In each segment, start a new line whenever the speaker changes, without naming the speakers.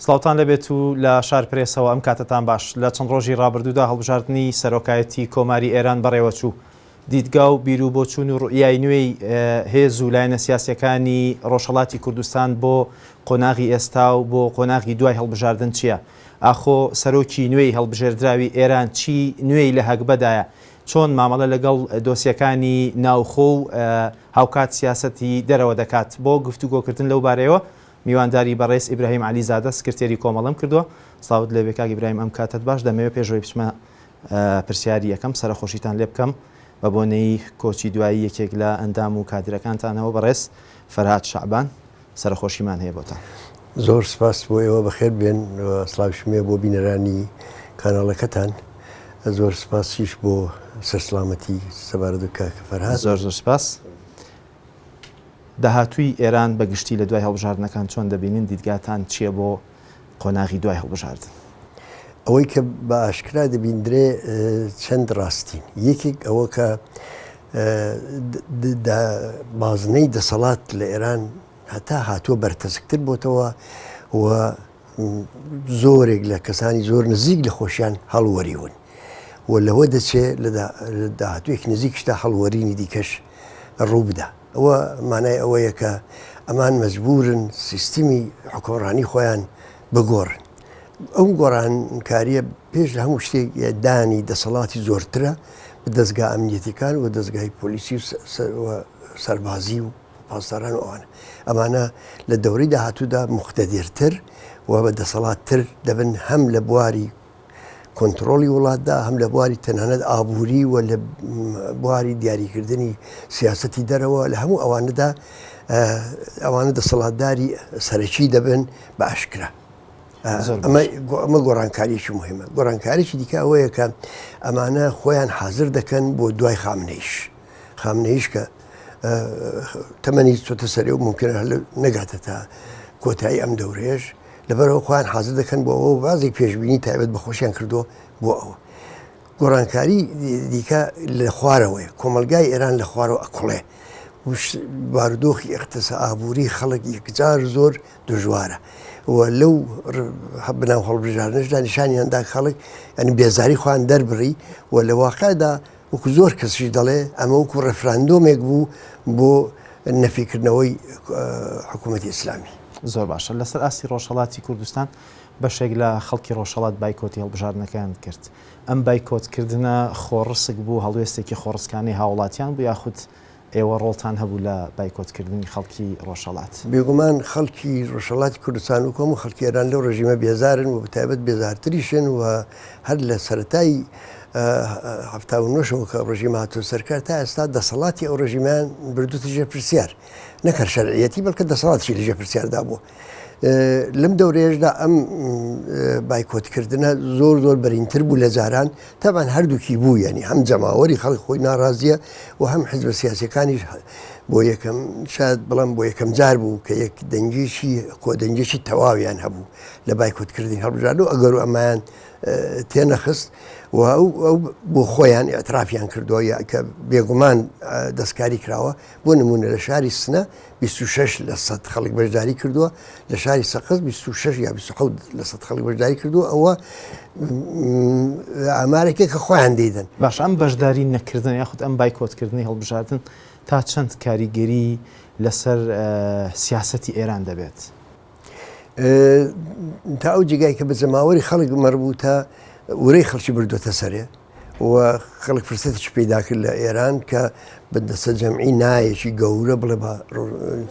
سڵاوتان لێبێت و لە شار پرێسەوە ئەم کاتەتان باش. لە چەند ڕۆژی ڕابردوودا هەڵبژاردنی سەرۆکایەتی کۆماری ئێران بەڕێوەچوو. دیدگا و بیروبۆچوون و ڕوئیای نوێی هێز و لایەنە سیاسییەکانی ڕۆژهەڵاتی کوردستان بۆ قۆناغی ئێستا و بۆ قۆناغی دوای هەڵبژاردن چییە؟ ئاخۆ سەرۆکی نوێی هەڵبژێردراوی ئێران چی نوێی لە هەگبەدایە؟ چۆن مامەڵە لەگەڵ دۆسیەکانی ناوخۆ و هاوکات سیاسەتی دەرەوە دەکات؟ بۆ گفتوگۆکردن لەو بارەیەوە میوانداری بەڕێز ئیبراهیم عەلیزادە سکرتێری کۆمەڵەم کردووە. سڵاوت لێبێ کاک ئیبراهیم ئەم کاتەت باش. دەمەوێت پێش ئەوەی بچمە پرسیاری یەکەم سەرەخۆشیتان لێ بکەم بە بۆنەی کۆچی دوایی یەکێک لە ئەندام و کادرەکانتانەوە بەڕێز فەرهاد شەعبان سەرەخۆشیمان هەیە بۆتان.
زۆر سپاس بۆ ئێوە بەخێر بێن و سڵاویشم هەیە بۆ بینەرانی کاناڵەکەتان زۆر سپاسیش بۆ سەرسڵامەتی سەبارەت بە کاک فەرهاد.
زۆر زۆر سپاس. داهاتووی ئێران بە گشتی لە دوای هەڵبژاردنەکان چۆن دەبینن، دیدگاتان چییە بۆ قۆناغی دوای هەڵبژاردن؟
ئەوەی کە بە ئاشکرا دەبیندرێ چەند ڕاستین، یەکێک ئەوە کە بازنەی دەسەڵات لە ئێران هەتا هاتووە بەرتەسکتر بۆتەوە و زۆرێک لە کەسانی زۆر نزیک لە خۆشیان هەڵوەریون و لەوە دەچێ لە داهاتوویەکی نزیکشدا هەڵوەرینی دیکەش ڕووبدا. ئەوە مانای ئەوەیە کە ئەمان مەجبورن سیستمی حوکمڕانی خۆیان بگۆڕن. ئەو گۆڕانکارییە پێش لە هەموو شتێک دانی دەسەڵاتی زۆرترە بە دەزگا ئەمنیەتیەکان و دەزگای پۆلیسی و سەربازی و پاسداران و ئەوانە. ئەمانە لە دەورەی داهاتوودا موقتەدیرتر و بە دەسەڵاتتر دەبن هەم لە بواری کۆنتڕۆڵی وڵاتدا، هەم لە بواری تەنانەت ئابووری و لە بواری دیاریکردنی سیاسەتی دەرەوە، لە هەموو ئەوانەدا ئەوانە دەسەڵاتداری سەرەکی دەبن بە ئاشکرا. ئەمە گۆڕانکاریی مهمە. گۆڕانکاریی دیکە ئەوەیە کە ئەمانە خۆیان حاضر دەکەن بۆ دوای خامنەیش. خامنەیش کە تەمەنی چۆتە سەرێ و ممکنە نەگاتە تا کۆتایی ئەم دەورەیەش، لەبەرئەوە خۆیان حازر دەکەن بۆ ئەوە و بازێک پێشبینی تایبەت بە خۆشیان کردووە بۆ ئەوە. گۆڕانکاری دیکە لە خوارەوەیە، کۆمەڵگای ئێران لە خوارەوە ئەکوڵێ، بارودۆخی ئیقتسا ئابووری خەڵک یەکجار زۆر دژوارە و لەو بەناو هەڵبژاردنەشدا نیشانیان دا خەڵک یانی بێزاری خۆیان دەربڕی و لە واقعدا وەکو زۆر کەسیش دەڵێ ئەمە وەکو ڕێفراندۆمێک بوو بۆ نەفیکردنەوەی حکوومەتی ئیسلامی.
زۆر باشە. لەسەر ئاستی ڕۆژهەڵاتی کوردستان بەشێک لە خەڵکی ڕۆژهەڵات بایکۆتی هەڵبژاردنەکەیان کرد. ئەم بایکۆتکردنە خۆڕسک بوو، هەڵوێستێکی خۆڕسکانەی هاوڵاتیان بوو یاخود ئێوە ڕۆڵتان هەبوو لە بایکۆتکردنی خەڵکی ڕۆژهەڵات؟
بێگومان خەڵکی ڕۆژهەڵاتی کوردستان وەکو هەموو خەڵکی ئێران لەو ڕێژیمە بێزارن و بەتایبەت بێزارتریشن و هەر لە سەرەتای 79 شەوە کە ڕژیم هاتووە سەرکار تا ئێستا دەسەڵاتی ئەو ڕژیمیان بردوتە ژێر پرسیار نەک هەر شەرعیەتی بەڵکە دەسەڵاتشی لە ژێر پرسیاردا بووە. لەم دەورەیەشدا ئەم بایکۆتکردنە زۆر زۆر بەرینتر بوو لە جاران تەبان هەردووکی بوو یعنی هەم جەماوەری خەڵک خۆی ناڕازیە و هەم حزبە سیاسەکانیش بۆ یەکەم شاید بڵم بۆ یەکەم جار بوو کە یەک دەنگێکی کۆدەنگێکی تەواویان هەبوو لە بایکۆتکردنی هەڵبژاردن و ئەگەر و ئەمایان تێنەخست و ئەو بۆ خۆیان ئیعترافیان کردووە کە بێگومان دەستکاری کراوە بۆ نمونە لە شاری سنە 26 لە سەد خەڵک بەشداری کردووە لە شاری سەقز 26 یا 27 لە سەد خەڵک بەشداری کردووە ئەوە ئامارێکێک کە خۆیان دەیدەن.
باش ئەم بەشداری نەکردن یاخود ئەم بایکۆتکردنی هەڵبژاردن تا چەند کاریگەری لەسەر سیاسەتی ئێران دەبێت؟
تا ئەو جێگای کە بە جەماوەری خەڵک مەربوتە ورەی خەڵکی بردوێتە سەرێ و خەڵک فرسەتێکی پەیدا کرد لە ئێران کە بە دەستە جەمعی نایەکی گەورە بڵێ بە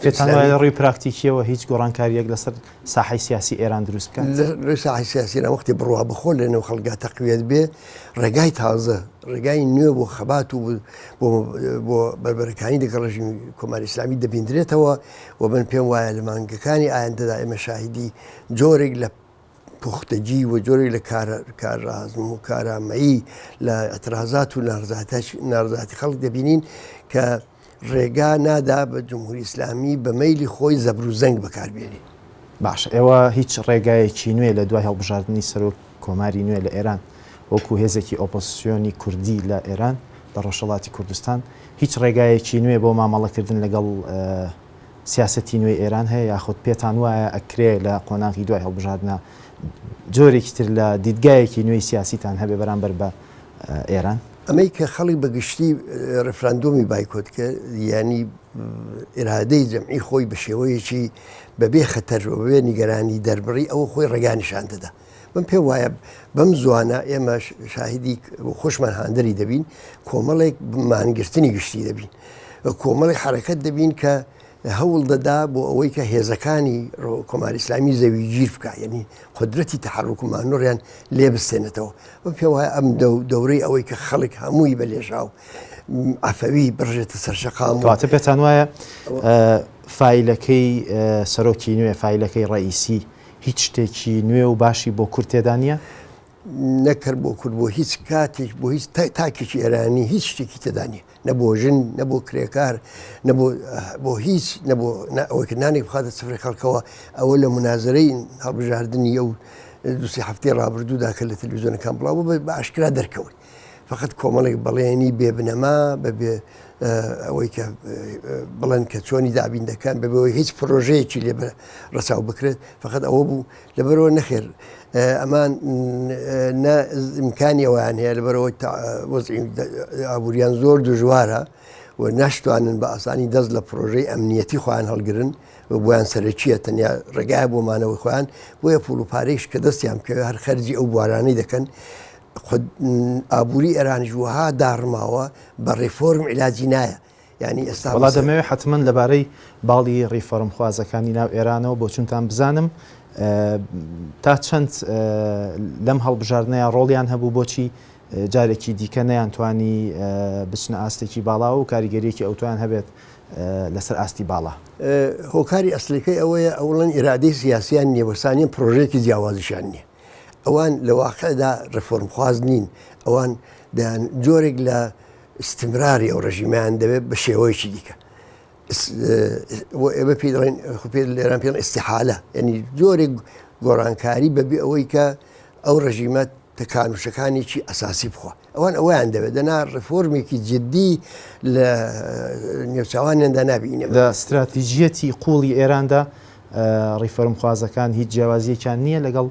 پێتان وایە لە ڕووی پراکتیکیەوە هیچ گۆڕانکارییەک لەسەر ساحەی سیاسی ئێران دروست بکات؟
لە ڕووی ساحەی سیاسی ئێران وەختی بڕوا بەخۆ لە نێو خەڵکدا تەقویەت بێ ڕێگای تازە ڕێگای نوێ بۆ خەبات و بۆ بۆ بەربەرەکانی لەگەڵ ڕژیمی کۆماری ئیسلامی دەبیندرێتەوە و من پێم وایە لە مانگەکانی ئایندەدا ئێمە شاهیدی جۆرێک لە پوختەگی و جۆرێک لە کارازم و کارامەیی لە ئیعترازات و ناڕەزایەتی خەڵک دەبینین کە ڕێگا نادا بە جمهوری ئیسلامی بە مەیلی خۆی زەبر و زەنگ بەکاربێنێ.
باشە ئێوە هیچ ڕێگایەکی نوێ لە دوای هەڵبژاردنی سەرۆک کۆماری نوێ لە ئێران وەکو هێزێکی ئۆپۆزسیۆنی کوردی لە ئێران لە ڕۆژهەڵاتی کوردستان هیچ ڕێگایەکی نوێ بۆ مامەڵەکردن لەگەڵ سیاسەتی نوێی ئێران هەیە یاخود پێتان وایە ئەکرێ لە قۆناغی دوای هەڵبژاردنە جۆرێکی تر لە دیدگایەکی نوێی سیاسیتان هەبێ بەرامبەر بە ئێران؟
ئەمەی کە خەڵک بە گشتی ڕێفراندۆمی بایکۆت کرد یانی ئیرادەی جەمعی خۆی بە شێوەیەکی بەبێ خەتەر و بەبێ نیگەرانی دەربڕی ئەوە خۆی ڕێگا نیشان دەدا. من پێم وایە بەم زوانە ئێمە شاهیدی خۆشمان هاندەری دەبین کۆمەڵێک مانگرتنی گشتی دەبین کۆمەڵێک حرەکەت دەبین کە هەوڵ دەدا بۆ ئەوەی کە هێزەکانی کۆماری ئیسلامی زەوی گیر بکە یعنی قدرەتی تەحرک و مانۆڕیان لێ بستێنێتەوە من پێم وایە ئەم دەورەی ئەوەی کە خەڵک هەمووی بە لێشاو عەفەوی بڕژێتە سەر شەقام
واتە پێتان وایە فایلەکەی سەرۆکی نوێ فایلەکەی ڕئیسی هیچ شتێکی نوێ و باشی بۆ کورد تێدا نییە؟
نەک هەر بۆ کورد بۆ هیچ کاتێک بۆ هیچ تاکێکی ئێرانی هیچ شتێکی تێدا نییە نە بۆ ژن نە بۆ کرێکار نە بۆ بۆ هیچ نە بۆ ئەوەی کە نانێک بخاتە سفرەی خەڵکەوە ئەوە لە منازرەی هەڵبژاردنی ئەو دوسی هەفتەی ڕابردوودا کە لە تەلویزیۆنەکان بڵاو بوو بە ئاشکرا دەرکەوت فقط کۆمەڵێک بەڵێنی بێ بنەما بە بێ ئەوەی کە بڵێن کە چۆنی دابین دەکەن بەبەوەی هیچ پرۆژەیەکی لێ ڕەچاو بکرێت فقط ئەوە بوو لەبەرەوە نەخێر ئەمان نە ئیمکانی ئەویان هەیە لەبەرەوەی وەزعی ئابووریان زۆر دژوارە و ناشتوانن بە ئاسانی دەست لە پرۆژەی ئەمنیەتی خۆیان هەڵگرن و بۆیان سەرەکیە تەنیا ڕێگایە بۆ مانەوەی خۆیان بۆیە پوڵ و پارەیش کە دەستیان بکەوێت هەر خەرجی ئەو بوارانەی دەکەن ئابووری ئێرانیش وەها داڕماوە بە ڕێفۆرم عیلاجی نایە
یانی ئێستا وەڵا دەمەوێت حەتمەن لەبارەی باڵی ڕیفۆرمخوازەکانی ناو ئێرانەوە بۆچونتان بزانم تا چەند لەم هەڵبژاردنەیە ڕۆڵیان هەبوو بۆچی جارێکی دیکە نەیانتوانی بچنە ئاستێکی باڵا و کاریگەریەکی ئەوتۆیان هەبێت لەسەر ئاستی باڵا.
هۆکاری ئەسلیەکەی ئەوەیە ئەوڵەن ئیرادەی سیاسیان نییە و سانیەن پرۆژەیەکی جیاوازیشیان نییە. ئەوان لە واقعدا ڕێفۆرمخواز نین، ئەوان دەیان جۆرێک لە ئیستمراری ئەو ڕژیمیان دەوێت بە شێوەیەکی دیکە ئێمە پێی دەڵێن پێ لێران پێڵ ئیسیحالە یعنی جۆرێک گۆڕانکاری بەبێ ئەوەی کە ئەو ڕژیمە تەکان و شەکانێکی ئەساسی بخوا ئەوان ئەویان دەوێت دەنا ڕفۆرمێکی جددی لە نێوچوانیاندا نبینێ
لە ستراتیژیەتی قوڵی ئێراندا ڕیفۆرمخوازەکان هیچ جیاوازیەکیان نییە لەگەڵ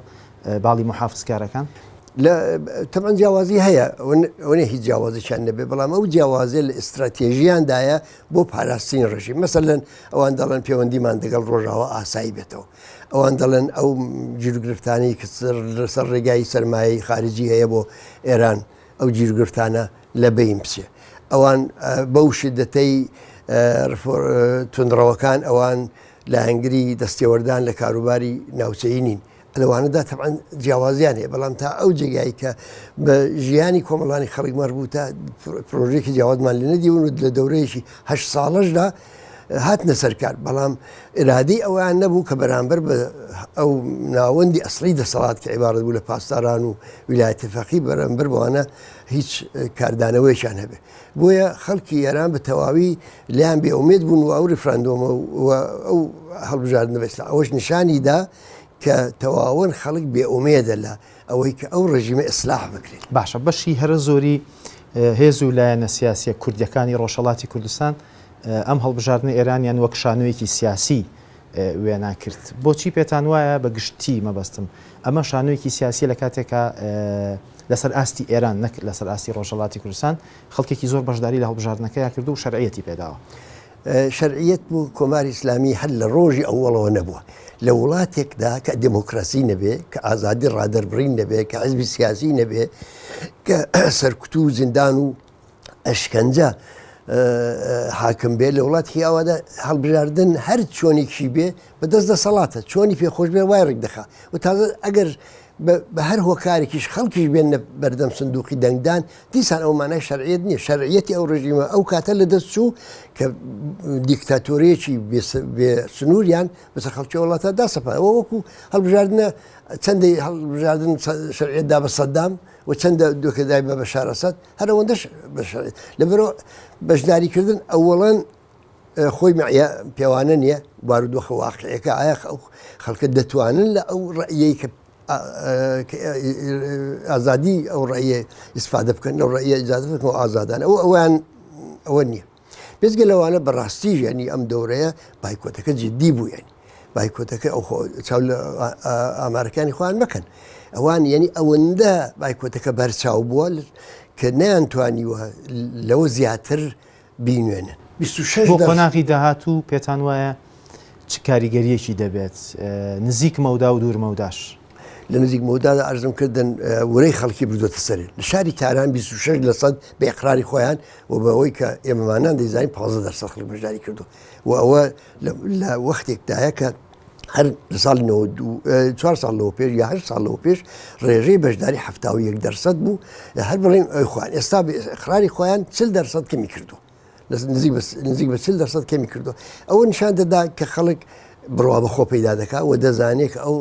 باڵی موحافزکارەکان؟
لە تەبعەن جیاوازی هەیە، ئەوە نیە هیچ جیاوازێکیان نەبێ، بەڵام ئەو جیاوازیە لە ئیستراتێژیاندایە بۆ پاراستنی ڕژیم. مەسەلەن ئەوان دەڵێن پەیوەندیمان دەگەڵ ڕۆژاوا ئاسایی بێتەوە. ئەوان دەڵێن ئەو گیروگرفتانەی کە لەسەر ڕێگای سەرمایەی خارجی هەیە بۆ ئێران، ئەو گیروگرفتانە لە بەین بچێ. ئەوان بەو شیدەتەی توندڕەوەکان ئەوان لایەنگری دەستێوەردان لە کاروباری ناوچەیی نین. لەوانەدا تەبعەن جیاوازیان هەیە بەڵام تا ئەو جێگای کە بە ژیانی کۆمەڵانی خەڵک مەربوتە پرۆژێکی جیاوازمان لێ نەدیون و لە دەورەیەکی هە ساڵەشدا هاتنە سەرکار بەڵام ئرادەی ئەویان نەبوو کە بەرامبەر بە ئەو ناوەندی ئەسلی دەسەڵات کە عیبارەت بوو لە پاسداران و ویلایەتی فەقی بەرامبەر بەوانە هیچ کاردانەوەیەکیان هەبێ بۆیە خەڵکی ئێران بە تەواوی لیان بێ ئومێد بوون و ئەو ریفراندۆمە و ئەو هەڵبژاردنە بەستا ئەوەش نیشانی دا کە تەواوەن خەڵک بێ ئومێدە لە ئەوەی کە ئەو ڕژیمە ئیسلاح بکرێت.
باشە بەشی هەرە زۆری هێز و لایەنە سیاسیە کوردیەکانی ڕۆژهەڵاتی کوردستان ئەم هەڵبژاردنە ئێرانیان وەک شانۆیەکی سیاسی وێنا کرد. بۆچی پێتان وایە بە گشتی مەبەستم ئەمە شانۆیەکی سیاسیە لە کاتێکا لەسەر ئاستی ئێران نەک لەسەر ئاستی ڕۆژهەڵاتی کوردستان خەڵکێکی زۆر بەشداری لە هەڵبژاردنەکەیا کرد و شەرعیەتی پێداوە؟
شەرعیەت بۆ کۆماری ئیسلامی هەر لە ڕۆژی ئەوەڵەوە نەبووە. لە وڵاتێکدا کە دێمۆکراسی نەبێ، کە ئازادی ڕادەربڕین نەبێ، کە حزبی سیاسی نەبێ، کە سەرکوت و زیندان و ئەشکەنجە حاکم بێ لە وڵاتی ئاوادا هەڵبژاردن هەر چۆنێکی بێ بەدەست دەسەڵاتە چۆنی پێخۆش بێ وای ڕێک دەخا و تازە ئەگەر بە هەر هۆکارێکیش خەڵکیش بێنە بەردەم سندوقی دەنگدان دیسان ئەو مانای شەرعیەت نییە شەرعیەتی ئەو ڕژیمە ئەو کاتە لە دەست چوو کە دیکتاتۆریەکی بێ سنووریان بەسەر خەڵکی وڵاتە داسەپایەوە وەکو هەڵبژاردنە چەندەی هەڵبژاردن شەرعیەت دا بە سەدام و چەندە دۆکەدای بە بەشار ئەسەد هەر ئەوەندەش بە شەرعیەت لەبەرەوە بەشداریکردن ئەوەڵەن خۆی مەعیا پێوانە نییە بارودۆخە واقعەکە ئایا خەڵکە دەتوانن لە ئەو ڕەئیەی کە ئازادی ئەو ڕەئیە ئیسفادە بکەن لەو ڕەئیە ئیجازە بکەن و ئازادان ئەو ئەویان ئەوە نییە. بێجگە لەوانە بەڕاستیش یانی ئەم دەورەیە بایکۆتەکە جدی بوو یانی بایکۆتەکە ئەو چاو لە ئامارەکانی خۆیان مەکەن ئەوان یعنی ئەوەندە بایکۆتەکە بەرچاو بووە کە نەیانتوانیوە لەوە زیاتر بینوێنن. 26
بۆ قۆناغی داهاتوو پێتان وایە چ کاریگەرییەکی دەبێت نزیک مەودا و دوور مەوداش؟
لە نزیک مەودادا عەرزم کردن ورەی خەڵکی بردووەتە سەرێ. لە شاری تاران 26 لە سەد بە ئیقراری خۆیان و بەوەی کە ئێمەمانان دەیزانین 15 دەرسەد خەڵک بەشداری کردووە و ئەوە لە وەختێکدایە کە هەر لە ساڵی 94 ساڵ لەوە پێش یا 8 ساڵ لەوە پێش ڕێژەی بەشداری 71 دەرسەد بوو هەر بڵێن ئەوی خۆیان ئێستا بە ئیقراری خۆیان 40 دەرسەد کەمی کردووە. نزیک بە 40 دەرسەد کەمی کردووە ئەوە نیشان دەدا کە خەڵک بڕوا بەخۆ پەیدا دەکات و دەزانێت کە ئەو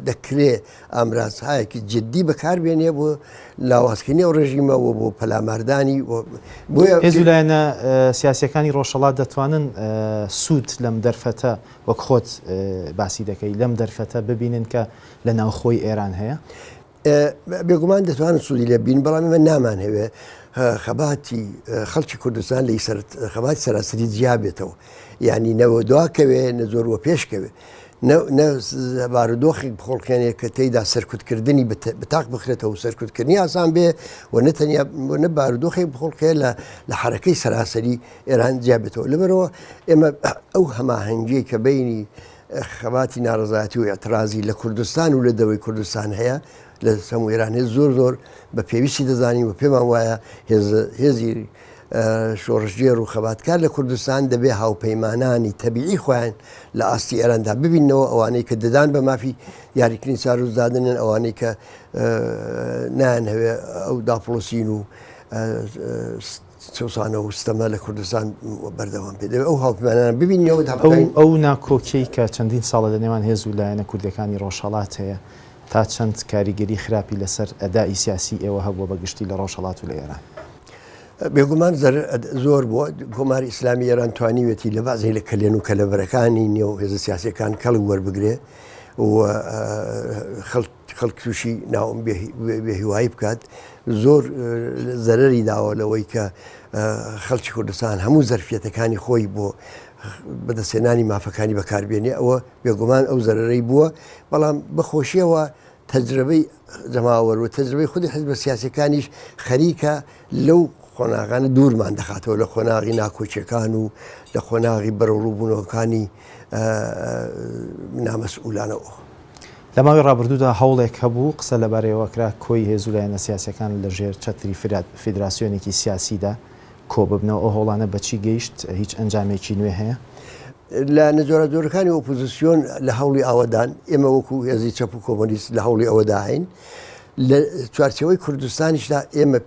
دەکرێ ئامرازهایەکی جددی بەکاربێنێ بۆ لاوازکردنی ئەو ڕێژیمە و بۆ پەلاماردانی
بۆیە هێز و لایەنە سیاسیەکانی ڕۆژهەڵات دەتوانن سوود لەم دەرفەتە وەک خۆت باسی دەکەی لەم دەرفەتە ببینن کە لە ناوخۆی ئێران هەیە؟
بێگومان دەتوانن سوودی لێ بین بەڵام ئێمە نامانهەوێ خەباتی خەڵکی کوردستان لە خەباتی سەراسەری جیا بێتەوە یعنی نەوە دواکەوێ نە زۆر وە پێشکەوێ نە بارودۆخێک بخۆڵقێنێ کە تێیدا سەرکوتکردنی بتاق بخرێتەوە و سەرکوتکردنی ئاسان بێ و نە تەنیا نە بارودۆخێک بخۆڵقێ لە لە حرەکەی سەراسەری ئێران جیا بێتەوە لەبەرەوە ئێمە ئەو هەماهەنگیەی کە بینی خەباتی ناڕەزایەتی و ئیعترازی لە کوردستان و لە دەرەوەی کوردستان هەیە لە هەموو ئێران هەیە زۆر زۆر بە پێویستی دەزانین و پێمان وایە هێزی شۆڕشگێڕ و خەباتکار لە کوردستان دەبێ هاوپەیمانانی تەبیعی خۆیان لە ئاستی ئێراندا ببینەوە ئەوانەی کە ددان بە مافی یاریکردنی چارەنووسدادنن ئەوانەی کە نایانهەوێ ئەو داپڵۆسین و چەوسانەوە و ستەمە لە کوردستان بەردەوام بێت دەبێت ئەو هاوپەیمانانە ببینینەوە تا
بتوانین. ئەو ناکۆکیەی کە چەندین ساڵە لە نێوان هێز و لایەنە کوردیەکانی ڕۆژهەڵات هەیە تا چەند کاریگەری خراپی لەسەر ئەدائی سیاسی ئێوە هەبووە بە گشتی لە ڕۆژهەڵات و لە ئێران؟
بێگومان زەرەر زۆر بووە، کۆماری ئیسلامی ئێران توانیویەتی لە بەعزێک لە کەلێن و کەلەبەرەکانی نێو هێزە سیاسیەکان کەڵک وەربگرێ و خەڵک خەڵک تووشی ناوم بێهیوایی بکات زۆر زەرەری داوە لەوەی کە خەڵکی کوردستان هەموو زەرفیەتەکانی خۆی بۆ بەدەستێنانی مافەکانی بەکاربێنێ ئەوە بێگومان ئەو زەرەرەی بووە بەڵام بەخۆشیەوە تەجربەی جەماوەر و تەجربەی خودی حزبە سیاسەکانیش خەریکە لەو قۆناغانە دوورمان دەخاتەوە لە قۆناغی ناکۆکیەکان و لە قۆناغی بەرەوڕووبوونەوەکانی نامەسئولانەوە.
لە ماوەی ڕابردوودا هەوڵێک هەبوو قسە لەبارەیەوە کرا کۆی هێز و لایەنە سیاسیەکان لە ژێر چەتری فیدراسیۆنێکی سیاسیدا کۆببنەوە، ئەو هەوڵانە بە چی گەیشت؟ هیچ ئەنجامێکی نوێ هەیە؟
لایەنە جۆراوجۆرەکانی ئۆپۆزیسیۆن لە هەوڵی ئەوەدان، ئێمە وەکو هێزی چەپ و کۆمۆنیست لە هەوڵی ئەوەدا هەین. لە چوارچێوەی کوردستانیشدا ئێمە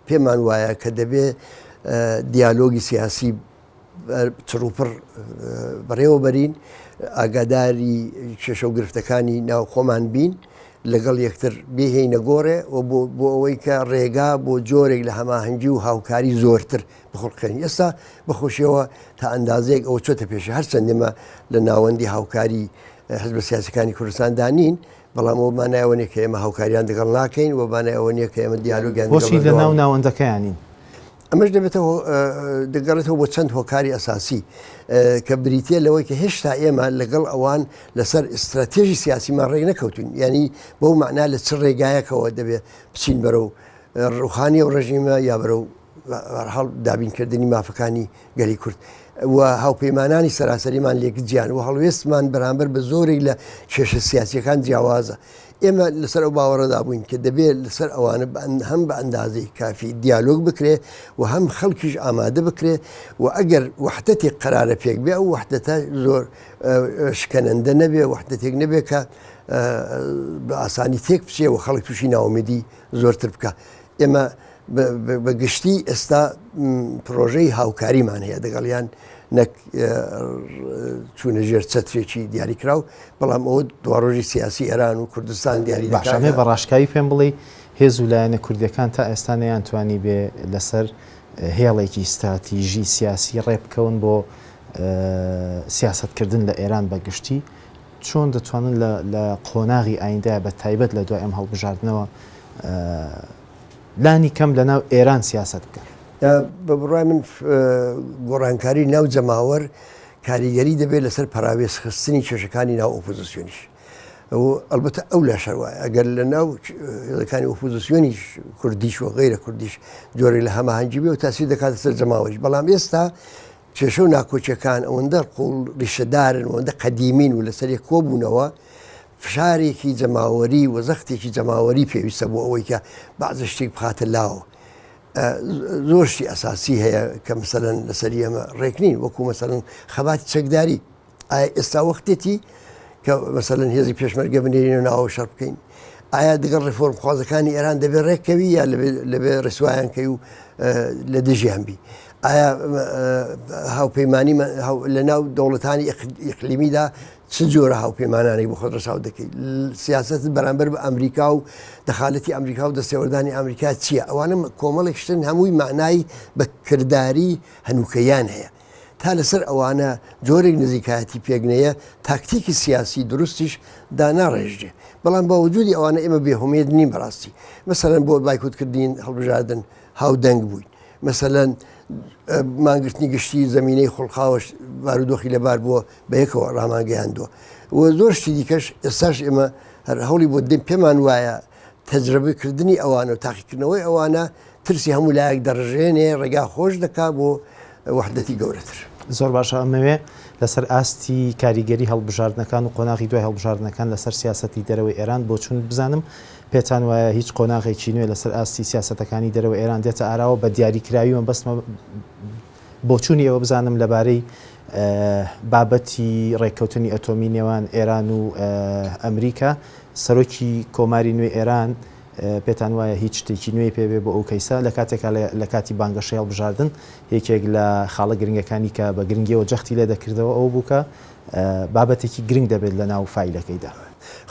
پێمان وایە کە دەبێ دیالۆگی سیاسی چڕوپڕ بەڕێوە بەرین، ئاگاداری کێشە و گرفتەکانی ناو خۆمان بین، لەگەڵ یەکتر بێهێینە گۆڕێ و بۆ ئەوەی کە ڕێگا بۆ جۆرێک لە هەماهەنگی و هاوکاری زۆرتر بخوڵقێنین. ئێستا بەخۆشیەوە تا ئەندازەیەک ئەوە چۆتە پێشێ، هەرچەند ئێمە لە ناوەندی هاوکاری حزبە سیاسەکانی کوردستاندا نین، بەڵام ئەوە مانای ئەوە نیە کە ئێمە هاوکاریان دەگەڵ ناکەین و مانای ئەوە نیە کە ئێمە دیالۆگیان دەگەڵ
بۆچی لە ناو ناوەندەکەیان نین؟
ئەمەش دەبێتەوە دەگەڕێتەوە بۆ چەند هۆکاری ئەساسی کە بریتە لەوەی کە هێشتا ئێمە لەگەڵ ئەوان لەسەر ئیستراتێژی سیاسیمان ڕێک نەکەوتوین ینی بەو مەعنا لە چ ڕێگایەکەوە دەبێت بچین بەرەو ڕوخانی ئەو ڕژیمە یا بەرەو هەڵ دابینکردنی مافەکانی گەلی کورد و هاوپەیمانانی سەراسەریمان لێک جیان و هەڵوێستمان بەرامبەر بە زۆرێک لە کێشە سیاسیەکان جیاوازە ئێمە لەسەر ئەو باوەڕەدا بووین کە دەبێت لەسەر ئەوانە هەم بە ئەندازەی کافی دیالۆگ بکرێ و هەم خەڵکیش ئامادە بکرێ و ئەگەر وەحدەتێک قەرارە پێک بێ ئەو وەحدەتە زۆر شکەنەندە نەبێ وەحدەتێک نەبێ کە بە ئاسانی تێک بچێ و خەڵک تووشی ناومێدی زۆرتر بکە ئێمە بە گشتی ئێستا پرۆژەی هاوکاریمان هەیە دەگەڵیان نەک چوونە ژێر چەترێکی دیاریکراو بەڵام ئەوە دواڕۆژی سیاسی ئێران و کوردستان دیاری
باشە بە ڕاشکاوی پێم بڵێ هێز و لایەنە کوردەکان تا ئێستا نەیانتوانی بێ لەسەر هێڵێکی ستراتیژی سیاسی ڕێبکەون بۆ سیاستکردن لە ئێران بە گشتی چۆن دەتوانن لە قۆناغی ئایندە بە تایبەت لە دوای ئەم هەڵبژاردنەوە لانی کەم لەناو ئێران سیاسەت بکەن؟
بە بڕوای من گۆڕانکاری ناو جەماوەر کاریگەری دەبێت لەسەر پەراوێزخستنی کێشەکانی ناو ئۆپۆزیسیۆنیش. ئەلبەتە ئەو لاشەر وایە ئەگەر لە ناو هێزەکانی ئۆپۆزیسیۆنیش کوردیش و غەیرە کوردیش جۆرێک لە هەماهەنگی بێ و تاسیر دەکاتە سەر جەماوەریش بەڵام ئێستا کێشە و ناکۆکیەکان ئەوەندە قوڵ ڕیشەدارن ئەوەندە قەدیمین و لەسەر یەک کۆبوونەوە فشارێکی جەماوەری و زەختێکی جەماوەری پێویستە بۆ ئەوەی کە بەعزە شتێک بخاتە لاوە زۆر شتی ئەساسی هەیە کە مەسەلەن لەسەری ئەمە ڕێک نین وەکو مەسەلەن خەباتی چەکداری ئایا ئێستا وەختێتی کە مەسەلەن هێزی پێشمەرگە بنێرینە ناوە شەڕ بکەین ئایا دەگەڵ ڕێفۆرمخوازەکانی ئێران دەبێت ڕێککەوی یا لەبێ ڕسوایان کەی و لە دژیان بی ئایا هاوپەیمانی لە ناو دەوڵەتانی ئیقلیمیدا چ جۆرە هاوپەیمانانێک بۆ خۆت ڕەچاو دەکەیت سیاسەتت بەرامبەر بە ئەمریکا و دەخالەتی ئەمریکا و دەستێوەردانی ئەمریکا چییە؟ ئەوانە کۆمەڵێک شتن هەمووی مەعنای بە کرداری هەنووکەیان هەیە. تا لەسەر ئەوانە جۆرێک نزیکایەتی پێک نەیە تاکتیکی سیاسی دروستیش داناڕێژرێ. بەڵام با وجودی ئەوانە ئێمە بێ هومێد نین بەڕاستی. مەسەلەن بۆ بایکۆتکردنی هەڵبژاردن هاودەنگ بووین. مەسەلەن مانگرتنی گشتی زەمینەی خوڵقاوە بارودۆخی لەبار بووە بەیەکەوە ڕامانگەیاندووە و زۆر شتی دیکەش ئێستاش ئێمە هەر هەوڵی بۆ دەین پێمان وایە تەجربەکردنی ئەوانە و تاقیکردنەوەی ئەوانە ترسی هەموو لایەک دەڕژێنێ ڕێگا خۆش دەکا بۆ وەحدەتی گەورەتر.
زۆر باشە ئەمەوێ لەسەر ئاستی کاریگەری هەڵبژاردنەکان و قۆناغی دوای هەڵبژاردنەکان لەسەر سیاسەتی دەرەوەی ئێران بۆچوونت بزانم پێتان وایە هیچ قۆناغێکی نوێ لەسەر ئاستی سیاسەتەکانی دەرەوەی ئێران دێتە ئاراوە؟ بە دیاریکراوی مەبەستمە بۆچوونی ئێوە بزانم لەبارەی بابەتی ڕێککەوتنی ئەتۆمی نێوان ئێران و ئەمریکا. سەرۆکی کۆماری نوێی ئێران پێتان وایە هیچ شتێکی نوێی پێ بێ بۆ ئەو کەیسە؟ لە کاتێکا لە کاتی بانگەشەی هەڵبژاردن یەکێک لە خاڵە گرنگەکانی کە بە گرنگییەوە جەختی لێ دەکردەوە ئەوە بوو کە بابەتێکی گرنگ دەبێت لە ناو فایلەکەیدا.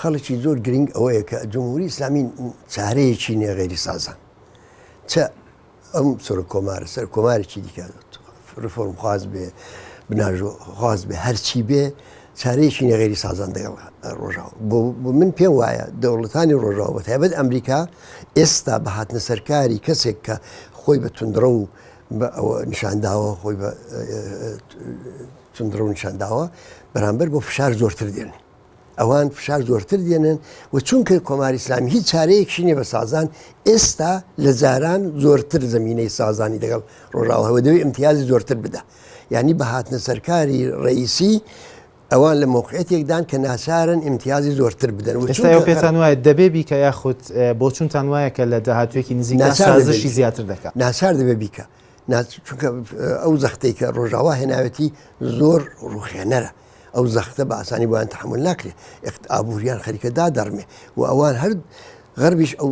خاڵێکی زۆر گرنگ ئەوەیە کە جمهوری ئیسلامی چارەیەکی نیە غەیری سازان. چ ئەم سەرۆک کۆمارە سەر کۆمارێکی دیکە ڕفۆرمخواز بێ بناژۆخواز بێ هەرچی بێ چارەیەکی نیە غەیری سازان دەگەڵ ڕۆژاو. بۆ من پێم وایە دەوڵەتانی ڕۆژاو بە تایبەت ئەمریکا ئێستا بە هاتنە سەرکاری کەسێک کە خۆی بە توندڕەو بە ئەوە نیشانداوە خۆی بە توندڕەو نیشانداوە بەرامبەر بۆ فشار زۆرتر دێن ئەوان فشار زۆرتر دێنن و چونکە کۆماری ئیسلامی هیچ چارەیەکشی نیە بە سازان ئێستا لە جاران زۆرتر زمینەی سازانی دەگەڵ ڕۆژاوەوە دەوێت امتیازی زۆرتر بدە یعنی بە هاتنە سەرکاری ڕئیسی ئەوان لە مۆقعەتێکدان کە ناچارن ئیمتیازی زۆرتر بدەن و
ئێستا ئێوە پێتان وایە دەبێ بیکە یاخود بۆچونتان وایە کە لە داهاتوویەکی نزیکدا سازشی زیاتر دەکا؟
ناچار دەبێ بیکا چونکە ئەو زەختەی کە ڕۆژاوا هێناوێتی زۆر ڕوخێنەرە ئەو زەختە بە ئاسانی بۆیان تەحمل ناکرێ ئابووریان خەریکە دادەڕمێ و ئەوان هەر غەربیش ئەو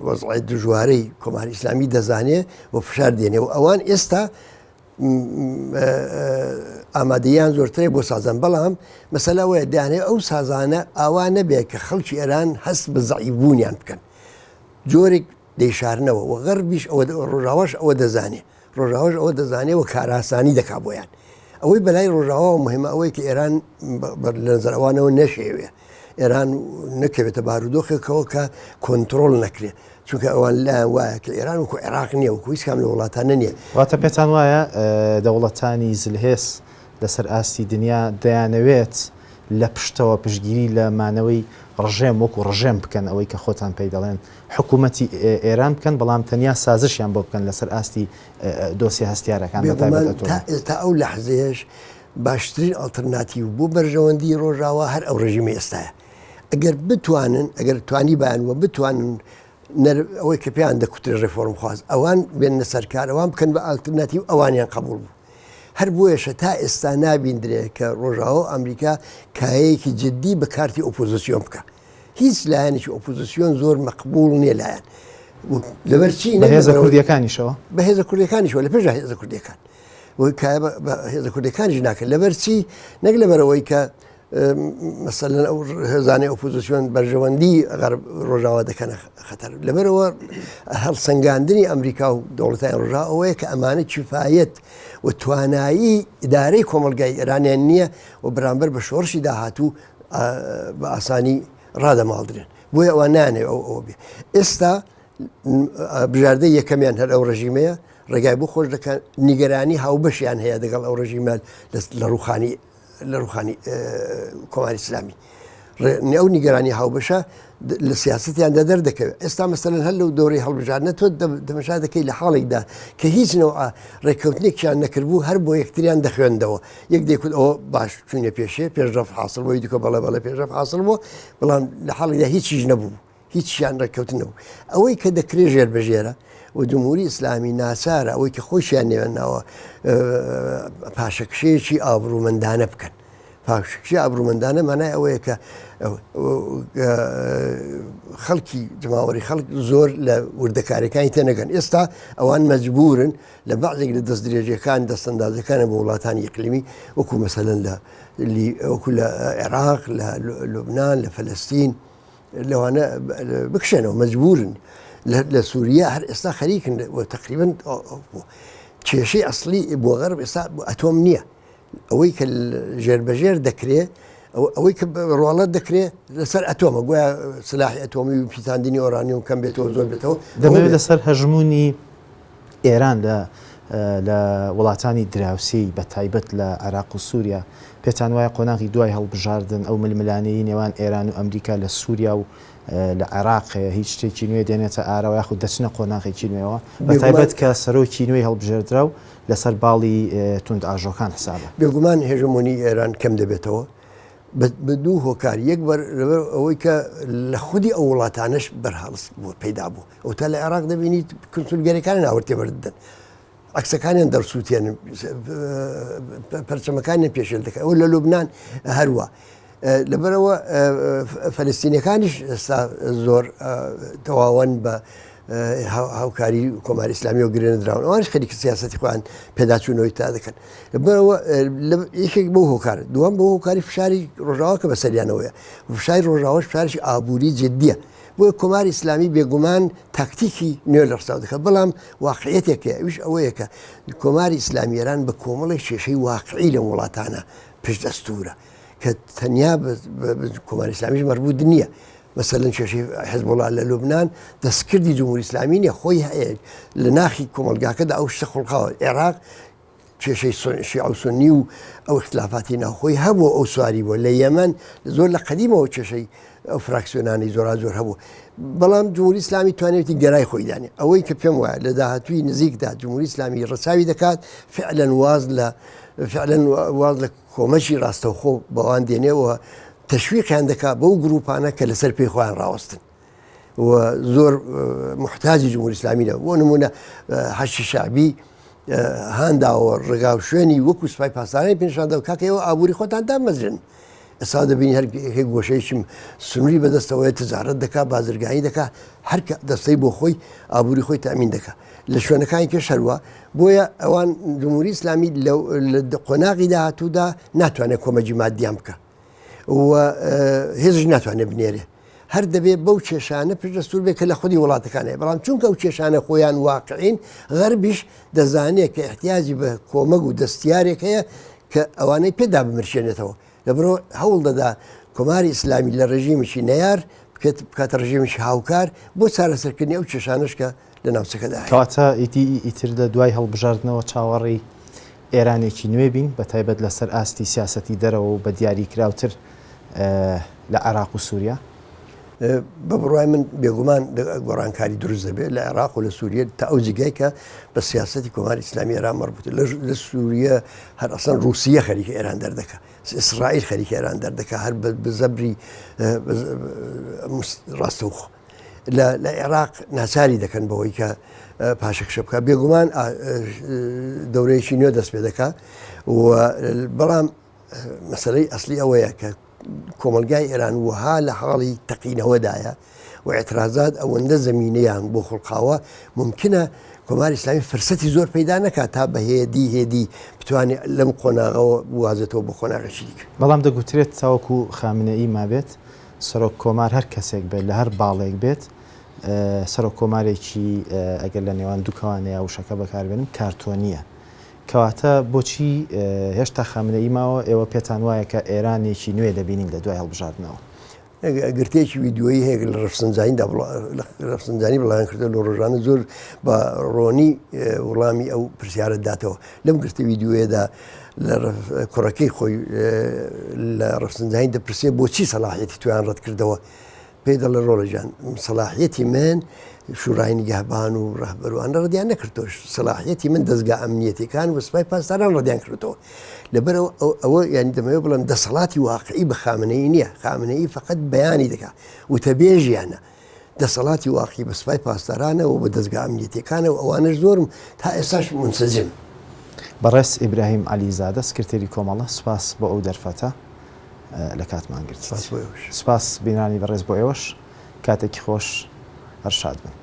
وەزعی دژوارەی کۆماری ئیسلامی دەزانێ و فشار دێنێ و ئەوان ئێستا ئامادەیان زۆرترێ بۆ سازان بەڵام مەسەلە ئەوەیە دەیانەوێت ئەو سازانە ئاوا نەبێت کە خەڵکی ئێران هەست بە زەعیفبوونیان بکەن جۆرێک دەیشارنەوە و غەربیش ئەوە ڕۆژاواش ئەوە دەزانێ ڕۆژاواش ئەوە دەزانێ و کاراسانی دەکا بۆیان ئەوەی بەلای ڕۆژاوا مهمە ئەوەی کە ئێران لە نظر ئەوانەوە نەشێوێ ئێران نەکەوێتە بارودۆخێکەوە کە کۆنتترۆل نەکرێت چونکە ئەوان لایان وایە کە ئێران وەکو عێراق نییە وەکو هیچ کام لە وڵاتانە نییە.
واتە پێتان وایە دەوڵەتانی زلهێز لەسەر ئاستی دنیا دەیانەوێت لە پشتەوە پشتگیری لە مانەوەی ڕژێم وەکو ڕژێم بکەن ئەوەی کە خۆتان پێی دەڵێن حکوومەتی ئێران بکەن بەڵام تەنیا سازشیان بۆ بکەن لەسەر ئاستی دۆسیە هەستیارەکان بە تایبەت
ئەتۆمی؟ بێگومان تا ئەو لەحزەیەش باشترین ئەڵتەرناتیڤ بۆ بەرژەوەندی ڕۆژاوا هەر ئەو ڕژیمەی ئێستایە. ئەگەر بتوانن ئەگەر توانیبایان و بتوانن ئەوەی کە پێیان دەکوترێ ڕێفۆرمخواز ئەوان بێننە سەرکار ئەوان بکەن بە ئالترناتیو ئەوانیان قبول بوو هەر بۆیەشە تا ئێستا نابیندرێ کە ڕۆژاوا و ئەمریکا کایەیەکی جددی بە کارتی ئۆپۆزیسیۆن بکە هیچ لایەنێکی ئۆپۆزیسیۆن زۆر مەقبول نییە لایەن لەبەر چی
بە هێزە کوردیەکانیشەوە
بە هێزە کوردیەکانیشەوە لە پێش هێزە کوردیەکان کایە بە هێزە کوردیەکانیش ناکەن لەبەر چی نەک لەبەرەوەی کە مەسەلەن ئەو هێزانەی ئۆپۆزیسیۆن بەرژەوەندی غەرب ڕۆژاوا دەکەنە خەتەر لەبەرەوە هەڵسەنگاندنی ئەمریکا و دەوڵەتانی ڕۆژاوا ئەوەیە کە ئەمانە کفایەت و توانایی ئیدارەی کۆمەڵگای ئێرانیان نییە و بەرامبەر بە شۆڕشی داهاتوو بە ئاسانی ڕادەماڵدرێن بۆیە ئەوان نانێ ئەو ئەوە بێ ئێستا بژاردەی یەکەمیان هەر ئەو ڕژیمەیە ڕێگای بۆ خۆش دەکەن نیگەرانی هاوبەشیان هەیە دەگەڵ ئەو ڕژیمە لە ڕوخانی لە ڕوخانی کۆماری ئیسلامی ئەو نیگەرانی هاوبەشە لە سیاستیاندا دەردەکەوێت ئێستا مەسەلەن هەر لەو دەورەی هەڵبژاردنە تۆ دەمەشا دەکەی لە حاڵێکدا کە هیچ نەوە ڕێککەوتنێکیان نەکردبوو هەر بۆ یەکتریان دەخوێندەوە یەک دەیکوت ئەوە باش چوینە پێشێ پێشڕەف حاصل بۆی دیکە بەڵێ بەڵێ پێشڕەف حاصل بوو بەڵام لە حاڵێکدا هیچیش نەبوو هیچیان ڕێککەوتن نەبوو ئەوەی کە دەکرێ ژێر بەژێرە و جمهوری ئیسلامی ناچارە ئەوەی کە خۆشیان نێوان ناوە پاشەکشەیەکی ئابرومەندانە بکەن پاشەکشەی ئابرومەندانە مانای ئەوەیە کە خەڵکی جەماوەری خەڵک زۆر لە وردەکاریەکانی تێنەگەن ئێستا ئەوان مەجبورن لە بەعضێک لە دەستدرێژیەکان دەستەندازەکانە بۆ وڵاتانی ئیقلیمی وەکو مەسەلەن لە وەکو لە عێراق لە لوبناان لە فەلەستین لەوانە بکشێنەوە مەجبورن لە سووریا هەر ئێستا خەریکن تقریبن کێشەی ئەسلی بۆ غەرب ئێستا ئەتۆم نییە ئەوەی کە ژێربەژێر دەکرێ ئەوەی کە ڕواڵەت دەکرێ لەسەر ئەتۆمە گویا سلاحی ئەتۆمی و پیتاندنی ئۆرانیوم کەم بێتەوە زۆر بێتەوە.
دەمەوێت لەسەر هەژموونی ئێران لە لە وڵاتانی دراوسێی بە تایبەت لە عێراق و سووریا پێتان وایە قۆناغی دوای هەڵبژاردن ئەو ململانێی نێوان ئێران و ئەمریکا لە سووریا و لە عێراق هەیە هیچ شتێکی نوێ دێنێتە ئاراوە یاخود دەچنە قۆناغێکی نوێوە بە تایبەت کە سەرۆکی نوێی هەڵبژێردراو لەسەر باڵی توندئاژۆکان حسابە.
بێگومان هێژەمۆنی ئێران کەم دەبێتەوە بە دوو هۆکار، یەک لەبەر ئەوەی کە لە خودی ئەو وڵاتانەش بەرهەڵست بووە پەیدا بوو، ئەوتا لە عێراق دەبینیت کونسولگەریەکانیان ئاور تێبەردەدەن، عەکسەکانیان دەرسووتێنن، پەرچەمەکانیان پێشێل دەکەن، ئەوە لە لوبناان هەروە. لەبەرئەوە فەلەستینەکانیش ئێستا زۆر تەواوەن بە هاوکاری کۆماری ئیسلامی و گرێنراون ئەوانش خەریکی سیاستی خۆیان پێداچوونەوەی تا دەکەن لەبەرەوە یەکێک بۆ هۆکار دووەم بۆ هۆکاری فشاری ڕۆژاوا کە بەسەریانەوەیە فشاری ڕۆژاوەش فشارێکی ئابووری جدیە بۆیە کۆماری ئیسلامی بێگومان تاکتیکی نوێ لە ڕساو دەکات بەڵام واقعیەتێک هەیە ئەویش ئەوەیە کە کۆماری ئیسلامی ئێران بە کۆمەڵێک کێشەی واقعی لەم وڵاتانە پشت ئەستوورە کە تەنیا بە کۆماری ئیسلامیش مەربوط نییە مەسەلەن کێشەی حزبوڵا لە لوبناان دەستکردی جمهوری ئیسلامی نیە خۆی هەیە لە ناخی کۆمەلگاکەدا ئەو شتە خوڵقاوە عێراق کێشەی شیعە و سنی و ئەو اختلافاتی ناوخۆی هەبوو ئەو سواری بووە لە یەمەن زۆر لە قەدیمەوە کێشەی ئەو فراکسیۆنانی زۆرا زۆر هەبوو بەڵام جمهوری ئیسلامی توانێتی گەرای خۆی دانێ ئەوەی کە پێم وایە لە داهاتوی نزیکدا جمهوری ئیسلامی ڕەچاوی دەکات فعلا واز لە فعلا واز لە کۆمەکی ڕاستەوخۆ بەوان دێنێ و تەشویقیان دەکات بەو گروپانە کە لەسەر پێی خۆیان ڕاوەستن و زۆر محتاجی جمهوری ئیسلامی نەبوو بۆ نمونە حەشی شعبی هانداوە ڕێگا و شوێنی وەکو سوپای پاسدارانی پێشاندا و کاکە ئێوە ئابووری خۆتان دامەزرێن ئێستا دەبینی هەر گۆشەیەکی سنووری بەدەستەوەی تجارەت دەکا بازرگانی دەکا هەر دەستەی بۆ خۆی ئابووری خۆی تامین دەکا لە شوێنەکانی کەش هەروە بۆیە ئەوان جمهوری ئیسلامی لە قۆناغی داهاتوودا ناتوانێت کۆمەجی مادیان بکە و هێزش ناتوانێت بنێرێ هەر دەبێت بەو کێشانە پشت دەستور بێت کە لە خودی وڵاتەکان هەیە بەڵام چونکە ئەو کێشانە خۆیان واقعین غەربیش دەزانێت کە احتیاجی بە کۆمەک و دەستیارێک هەیە کە ئەوانەی پێدا بمرشێنێتەوە لەبرۆ هەوڵ دەدا کۆماری ئیسلامی لە ڕژیمێکی نەیار بکات بکاتە ڕژیمێکی هاوکار بۆ چارەسەرکردنی ئەو کێشانەش کە لە ناوچەکەدا هەیە.
کەواتە ئیدی ئیتر لە دوای هەڵبژاردنەوە چاوەڕێی ئێرانێکی نوێ بین، بە تایبەت لەسەر ئاستی سیاسەتی دەرەوە و بە دیاریکراوتر لە عێراق و سووریا؟
بە بڕوای من بێگومان گۆڕانکاری دروست دەبێت لە عێراق و لە سووریە تا ئەو جێگای کە بە سیاسەتی کۆماری ئیسلامی ئێران مەربوتە لە سووریە هەر ئەسڵەن ڕووسیە خەریکە ئێران دەردەکا ئیسرائیل خەریکە ئێران دەردەکا هەر بە زەبری ڕاستەوخۆ لە عێراق ناچاری دەکەن بەوەی کە پاشەکشە بکە بێگومان دەورەیەکی نوێ دەست پێ دەکا و بەڵام مەسلەی ئەسلی ئەوەیە کە کۆمەلگای ئێران وەها لە حاڵی تەقینەوەدایە و اعترازات ئەوەندە زمینەیان بۆ خوڵقاوە ممکنە کۆماری ئیسلامی فرسەتی زۆر پەیدا نەکات تا بە هێدی هێدی بتوانێت لەم قۆناغەوە بوازێتەوە بۆ قۆناغێکی دیکە.
بەڵام دەگوترێت تاوەکو خامنەئی مابێت سەرۆک کۆمار هەر کەسێک بێت لە هەر باڵێک بێت سەرۆک کۆمارێکی ئەگەر لە نێوان دوو کەوانەیا وشەکە بەکاربێنم کارتۆنییە. کەواتە بۆچی هێشتا خامنەئی ماوە؟ ئێوە پێتان وایە کە ئێرانێکی نوێ دەبینین لە دوای هەڵبژاردنەوە؟
گرتەیەکی ویدیۆیی هەیە لە ڕەفسنجانیدا ڕەفسنجانی بڵاویان کردو لە ڕۆژانە زۆر بە ڕۆنی وڵامی ئەو پرسیارە داتەوە. لەم گرتە ویدیۆیەدا لە کوڕەکەی خۆی لە ڕەفسنجانی دەپرسێ بۆچی سەلاحیەتی تویان ڕەت کردەوە؟ پێی دەڵێ ڕۆڵە گیان سەلاحیەتی من شورای نیگەهبان و ڕەهبەر و ئەنە ڕەدیان نەکردەوە، سەلاحیەتی من دەزگا ئەمنیەتیەکان و سپای پاسداران ڕەدیان کردەوە. لەبەر ئەوە یانی دەمەوێت بڵێم دەسەڵاتی واقعی بە خامنەیی نییە، خامنەیی فقط بەیانی دەکا، وتەبێژیانە. دەسەڵاتی واقعی بە سپای پاسدارانە و بە دەزگا ئەمنیەتیەکانە و ئەوانەش زۆرم تا ئێستاش مونسەجم.
بەڕێز ئیبراهیم عەلیزادە سکرتێری کۆمەڵە سوپاس بۆ ئەو دەرفەتە لە کاتمان گرتیت.
سپاس بۆ ئێوەش.
سپاس بینەرانی بەڕێز بۆ ئێوەش. کاتێکی خۆش هەر شاد بن.